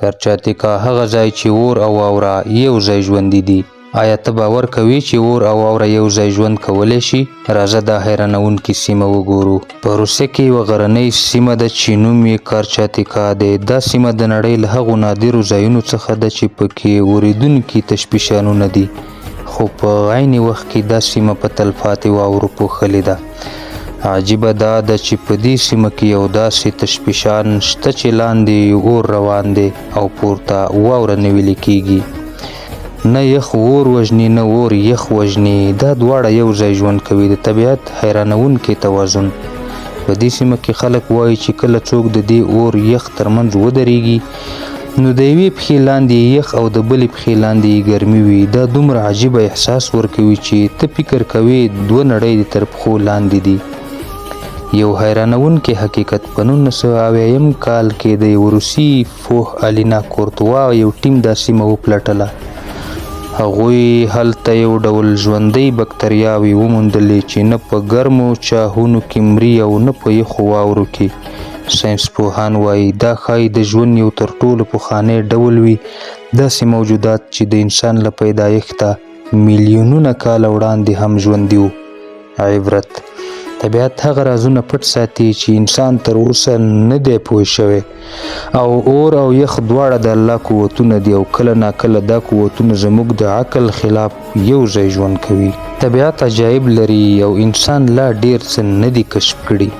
کرچاتیکا هغه ځای چې اور او واوره یو ځای ژوندي دي. آیا ته باور کوې چې اور او واوره یو ځای ژوند کولی شي؟ راځه دا حیرانوونکې سیمه وګورو. په روسیه کې یوه غرنۍ سیمه ده چې نوم یې کارچاتیکا دی. دا سیمه د نړۍ له هغو نادرو ځایونو څخه ده چې پکې اورېدونکي تشبیشانونه دي، خو په عین وخت کې دا سیمه په تلپاتې واورو پوښلې ده. عجیبه دا ده چې په دې سیمه کې یو داسې تشبیشان شته چې لاندې یې اور روان دی او پورته واوره نه ویلې کیږي. نه یخ اور وژني، نه اور یخ وژني، دا دواړه یو ځای ژوند کوي. د طبیعت حیرانوونکی توازن. په دې سیمه کې خلک وایي چې کله څوک د دې اور یخ ترمنځ ودرېږي نو د یوې پښې لاندې یې یخ او د بلې پښې لاندې یې ګرمي وي. دا دومره عجیبه احساس ورکوي چې ته فکر کوې دوه نړۍ دې تر پښو لاندې دي. یو حیرانوونکی حقیقت، په 1970 کال کې د یوه روسي پوه الینا کورتوا یو ټیم دا سیمه وپلټله. هغوی هلته یو ډول ژوندۍ بکتریاوې وموندلې چې نه په ګرمو چاهونو کې مري او نه په یخو واورو کې. ساینس پوهان وایي دا ښایي د ژوند یو تر ټولو پخوانی ډول وي، داسې موجودات چې د انسان له پیدایښته میلیونونه کاله وړاندې هم ژوندي وو. عبرت، طبیعت هغه رازونه پټ ساتي چې انسان تر اوسه نه دی پوه شوی. او اور او یخ دواړه د الله قوتونه دي او کله ناکله دا قوتونه زموږ د عقل خلاف یو ځای ژوند کوي. طبیعت عجایب لري او انسان لا ډیر څه نه دي کشف کړي.